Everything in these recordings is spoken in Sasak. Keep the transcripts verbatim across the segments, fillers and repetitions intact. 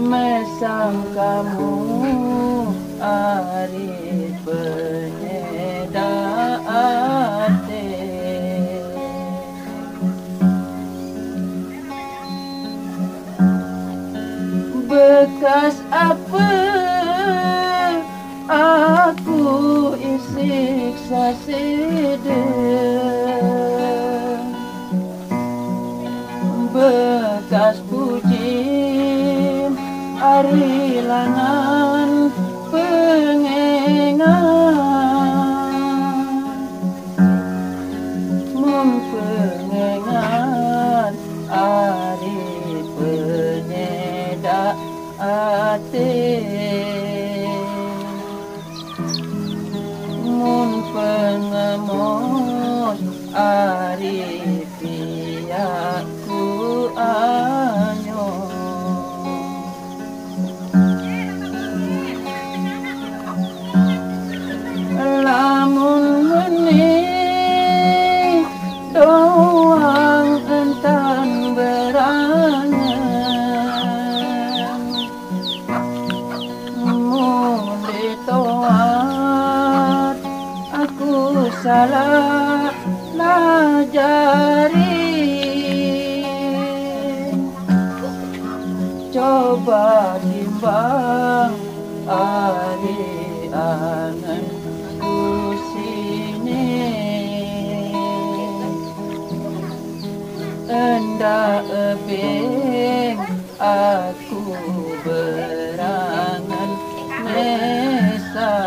Mesang kamu ari penyeda ate. Bekas apa aku isik sasida? Bekas pujim ari langan pengengan. Mun pengengan ari penyeda ate. Mun pengemos ari piak ku anyo. Lamun meni doang entan berangan. Mun ditoat aku salah najari. Coba timbang ari angan ku sini. Enda ebeng aku berangan mesa.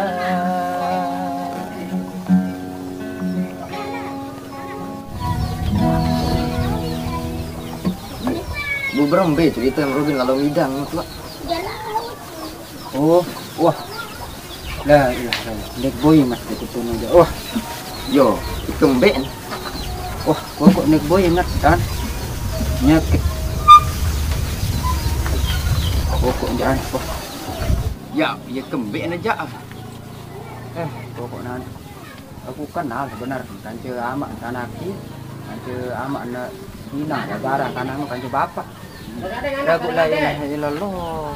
Bu berembe cerita yang Robin lalu midang tu. Oh, wah. La ilaha illallah. Nek boy mas dekat tu aja. Wah. Yo, ikembe. Wah, pokok nek boy ingat kan. Nyakit. Pokok jangan. Wah. Ya, ya kembe aja. Eh, pokok nan. Aku kenal sebenar kanca amak tanaki, kanca amak na ina gagara tanah kanca bapak. Lagu la ilaha illallah.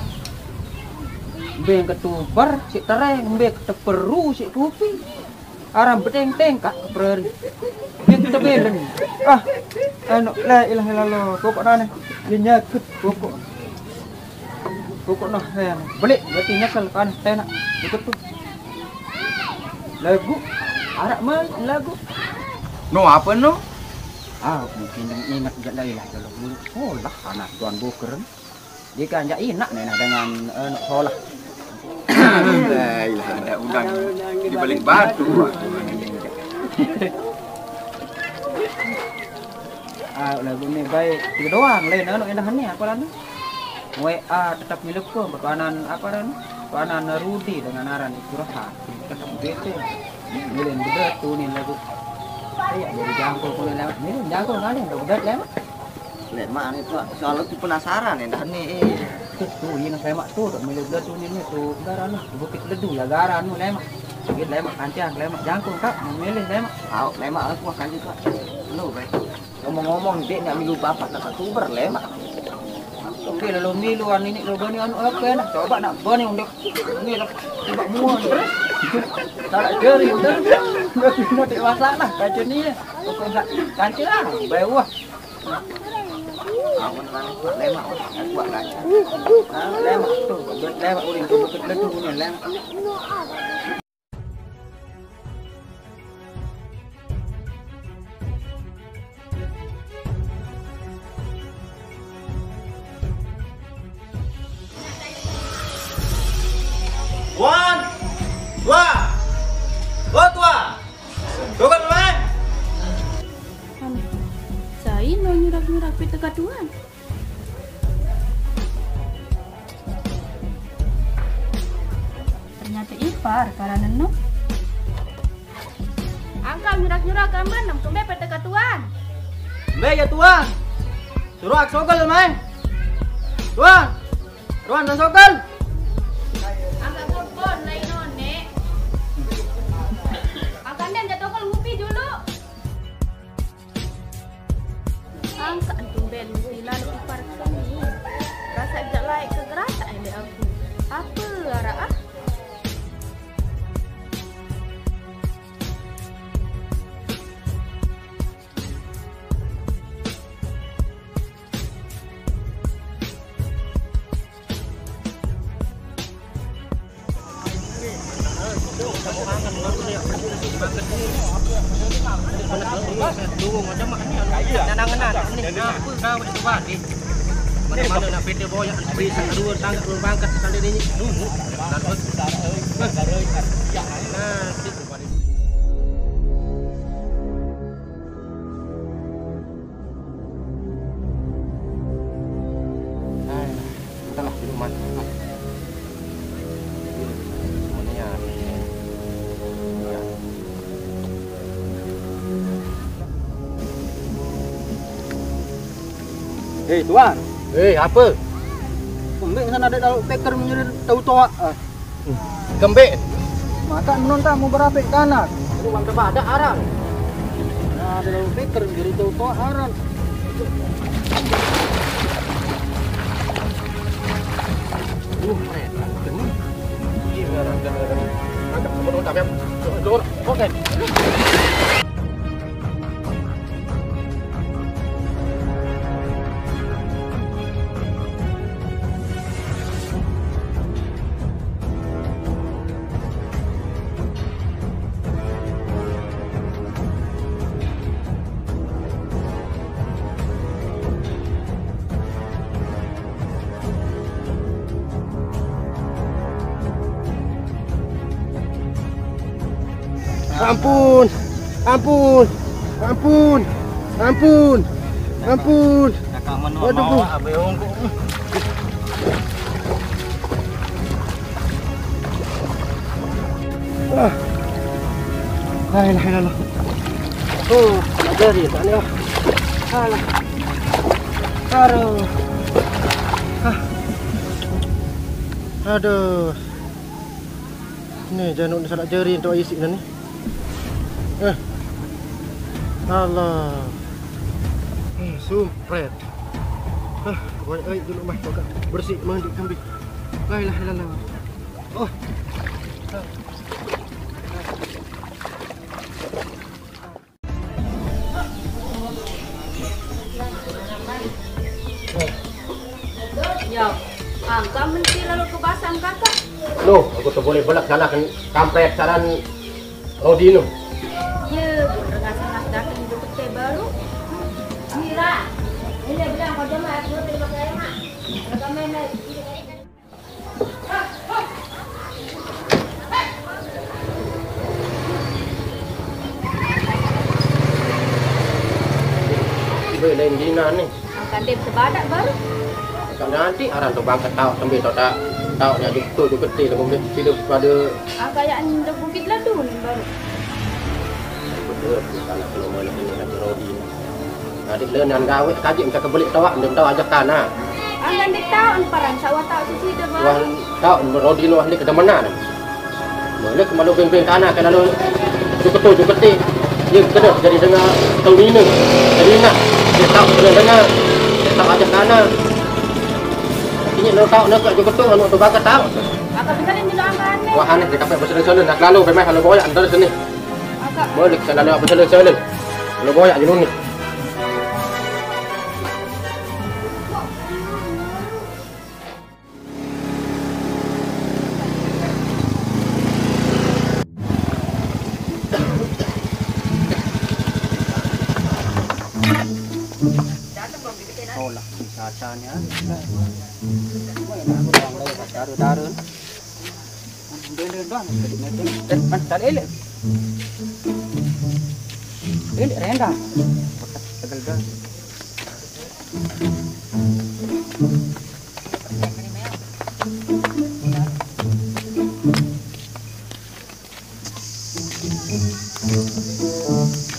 Mbe ketubar sik tereng, mbe keteperu sik kupi. Aram bedeng tengkak kepereri. Mbe ketebeleng. Ah, anu la ilaha illallah. Pokok nane, dia nyakut pokok. Pokok nah, eh, balik berarti nyesel kan tenak. Ikut tu. Lagu, arak main lagu. No apa no? Ah, mungkin yang ingat jak lagi lah kalau dulu sekolah anak tuan boker. Dia kan jak inak ni nah dengan eh, nak sekolah. Ada udang di balik batu. Ah, lagu ni baik. Tiga doang lain anu indah ni apa lagu? W A tetap milik ku, bertuanan apa ran? Tuanan Rudi dengan aran istirahat. Tetap bete. Milih beda tu ni lagu. Iya, jadi jangkau pun lewat. Milih jangkau kali, udah beda lewat. Lemak ni tu, soal tu penasaran ya, dah ni. Eh. Tu, tu, ini lemak tu, tak milih beda tu ni, ni tu, garan ni. Bukit Ledu ya, garan tu lemak. Bukit lemak kancang, lemak jangkau, Kak. Mau milih lemak. Au, lemak aku akan juga. Lu, baik. Ngomong-ngomong, dek nak milu bapak nak tuber lemak. Oke, lalu milu anu ini, lalu bani anu apa ya, nak coba nak bani undek. Ini lah, coba muan terus. Tak ada jari, udah. Udah, udah dewasa lah, kaca ni ya. Pokok enggak, kaca lah, bayar wah. Awan mana kuat lemak, wah. Kuat kaca. Ah, lemak tu, lemak udah tu, bukit Ledu ni, lemak. Wan! Tua! Oh, tua! Coba, Tuan! Aneh. Sai no nyurak-nyurak pita katuan. Ternyata ipar karena no. Angkal nyurak-nyurak kamben nam kembe peta katuan. Mbe ya tuan. Suruh ak sogel mai. Tuan. Tuan dan sogel. Angkal kebon lain none. Angkal nem jatuh ngupi dulu. Angkat tumben silan ipar kami. Rasa jak lai ke gerasak ai Mana-mana nak P T Boyak, bisa dua tangga, dua bangkat, sekali ini. Nunggu. Nah, Hai, entahlah, duduk mana. Semuanya. Ya. Hei, Tuan. Hei, apa? Kembali sana ada dalam peker menjadi tahu toa. Ah. Kembik. Maka menonton mau berapik kanak. Ruang tempat ada arang. Nah, ada lalu pikir jadi tau arang. Uh, keren. Ini arang, arang, arang. Angkat, kamu nonton ya. Jor, jor. Oke. Ampun, ampun, ampun, ampun, ampun. Kakak menua Waduh, mawa Bu. Abe ongkok. Ah. La ilaha illallah. Oh, nak jari tak ni, ah. Alah. Aduh. Ah. Aduh. Ni januk ni salah jari untuk isi dah ni. Eh. Allah. Hmm, sumpret. Ah, banyak air dulu mah, kau bersih mandi kambing. La ilaha illallah. Oh. Yo, angka menti lalu ke basang kakak. Loh, aku tu boleh belak sana kan kampret saran Rodino. Ye, belum dengar salah datang itu betul baru. Mira, ini bilang kau jemaah aku terima kasih mak. Kau main lagi. Ibu lain dina ni. Angkat dia sebadak baru. Angkat nanti arang tu bangkat tau tembe tau tak tau dia jatuh tu keti lagu dia sida pada. Angkat yang ada bukit ladu ni baru. Betul, bukan aku nama nak ini nak Rodi. Adik le nan gawe kaji macam kebelik tawak, ndak tahu aja kana. Anggan dik tahu ni parang sawah tahu sisi dah baru. Wan tahu Rodi lo ahli kedemenan. Mana kemalu beng-beng kana ke lalu juketu juketi. Ye kena jadi dengar tahu nina. Jadi nak dia tahu kena dengar. Dia tahu aja kana. Ini lo tahu nak juketu anu tu bakal tahu. Apa bisa ni dulu angkat ni? Wah aneh dia kapai bersele-sele nak lalu pemeh kalau boyak antara sini. Agak. Boleh ke lalu bersele-sele. Kalau boyak je ni. Tolak sacanya. Taruh-taruh. Eh, man, tak elok. Elok rendang. Tegal dah.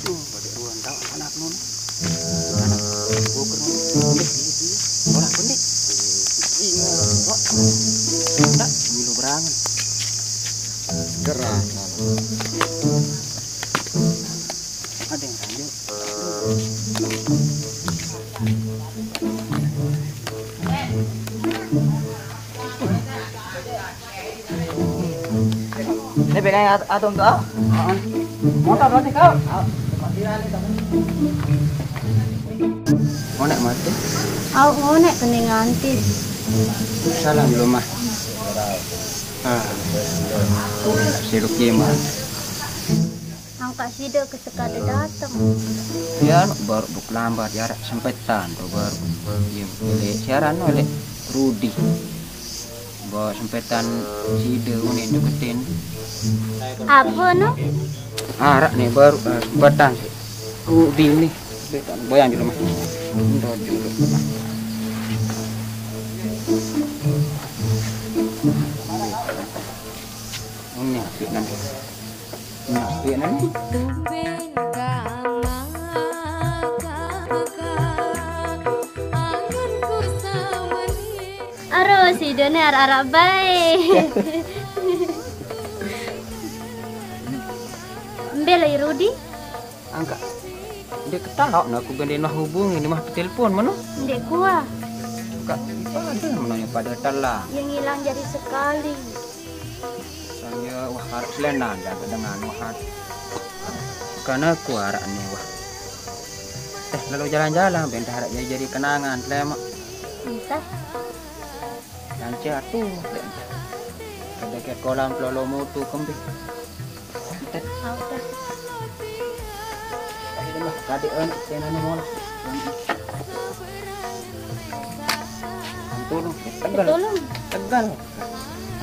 Tuh, balik ruang tau anak nun. Anak boker nun. Pendek, pendek, pendek. Orang pendek. Ini, kok. Tak, milu berangan. Gerah. Ada yang lanjut. Ini pegang at-, atom tu, ah. Motor berarti kau. Onek mati. Au onek kening antis. Salam belum mah. Ah, si Ruki mah. Angkat sida ke sekali datang. Ya, baru buk lambat ya, rak sempetan tu baru. Ya, oleh siaran oleh Rudi. Bawa sempetan sida ni deketin. Apa no? Arak ni baru, eh, sempetan si Rudi ni. Sempetan boyang di rumah. Udah di rumah. Ini apik nanti. Ini apik nanti. Aduh, si Doni arak-arak baik. Mbak lagi Rudi? Angkat. Dia ketawa nak aku gandeng mah hubungi, dia mah telepon mana? Ndek kuah. Kak, ada mana yang pada telah? Yang hilang jadi sekali. Saya wah harap selenan jaga dengan wah. Karena aku harap ni wah. Eh, lalu jalan-jalan, bentar harap jadi, jadi kenangan, selamat. Entah. Yang jatuh. Ada ke kolam pelolo motor kembali. Entah. Entah. Kadek anak, saya nanya mau lah. Tolong, tegal. Tolong. Tegal.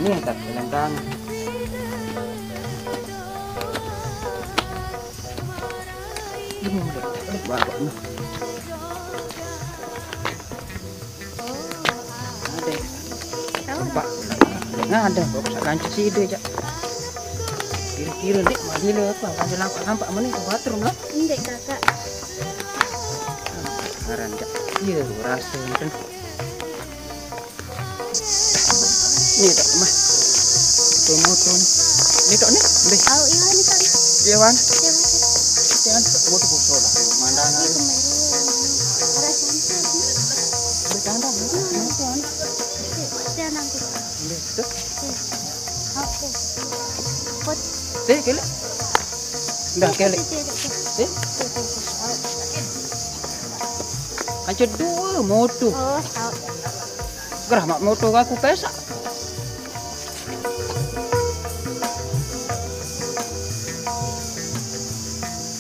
Ini yang tak jalan tangan. Ini udah, udah babak nih. Ada. Tempat. Nah, ada. Bapak sak kancil sih ide, Cak. Kira-kira ni mah gila apa? Ada lampak-lampak mana ke bathroom lah? Ndek, Kakak. Ngaran, Cak. Iya, rasa macam. Ni tak mah. Motor-motor ni. Ni tak ni? Ambil. Au, iya ni tak. Iya, Wan. Iya, Wan. Jangan motor bosor lah. Mandang. Iya, kembali. Ada cantik. Ada tanda. Motor ni. Saya nanti. Ambil tu. Oke. Kot. Teh, kelek. Dah, kelek. Teh. Aja dua motor. Oh, tahu. Gerah mak motor aku pesak.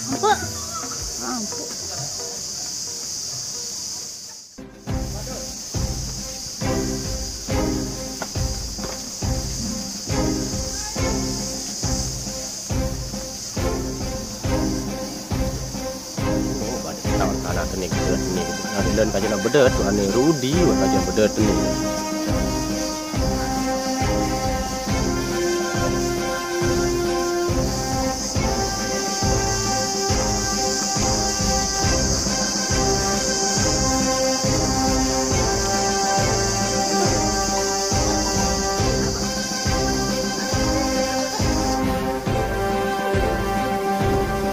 Ampun. Ampun. Oh, balik tahu tanah tenik bedet ni. Ada len kaja nak bedet tu ane Rudi wah kaja bedet ni.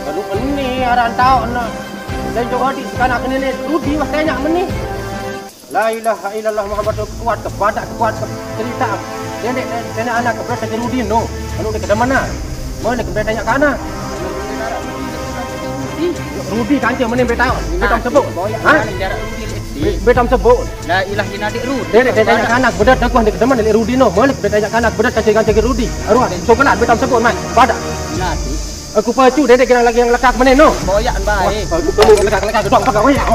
Lalu ini arantau nak. Dan juga di kanak kene ni Rudi wah tanya meni. La ilaha illallah Muhammad Rasul, kuat ke badak, kuat ke cerita. Nenek, nenek anak ke berita Rudi no. Anu ni ke mana? Mana ke berita kana? Rudi kanca mana berita? Berita sebut. Ha? Berita sebut. La ilaha illa Rudi. Nenek, nenek anak berita aku ni ke mana ni Rudi no. Mana berita kana berita kanca-kanca Rudi. Aruh, so kena berita sebut mai. Badak. Aku pacu dia kena lagi yang lekak mana no. Boyak baik. Aku perlu lekak-lekak dong pakai ya.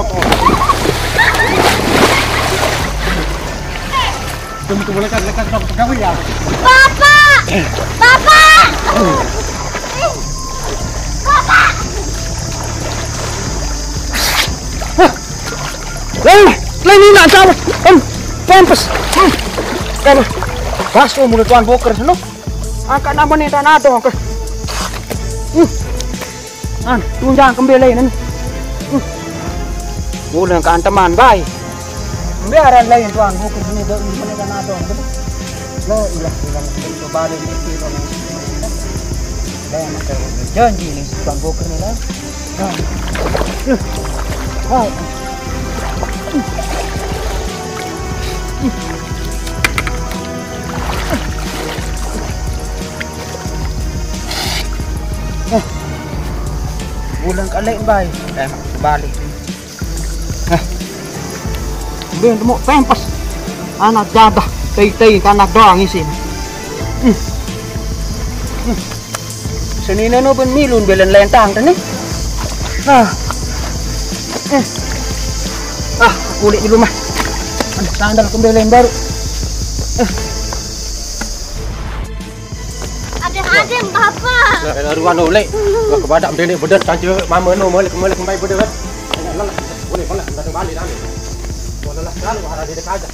Tunggu tunggu lekak-lekak dong pakai ya. Bapak! Bapak! Bapak! Lain, lain ni nak sama. Em, pampers. Em, kamu. Pas lo mulut tuan boker seno. Angkat nama ni tanah tu ke. Hmm. An, tunjang kembali lain ni. Hmm. Mula kan teman bai. Biaran lain tuan boker seno tu mana tanah tu. La ilaha illallah. Coba dia ni kita ni. Dah nak janji ni tuan boker ni lah. Bulan kalik bai. Eh, balik. Eh. Bin temu pempes. Anak jadah, tei-tei kanak doang isin. Senine no ben milu mbelen lentang tene. Ah. Eh. Ah, kulit dulu mah. Aduh, sandal ku mbelen baru. Eh. Aduh, aduh, Bapak. Nah, ruan oleh. Gua kebadak mendene bedet cance mama no molek molek kembali bedet. Boleh, boleh, enggak ada balik dah. Boleh lah, kalau ada dia kaja.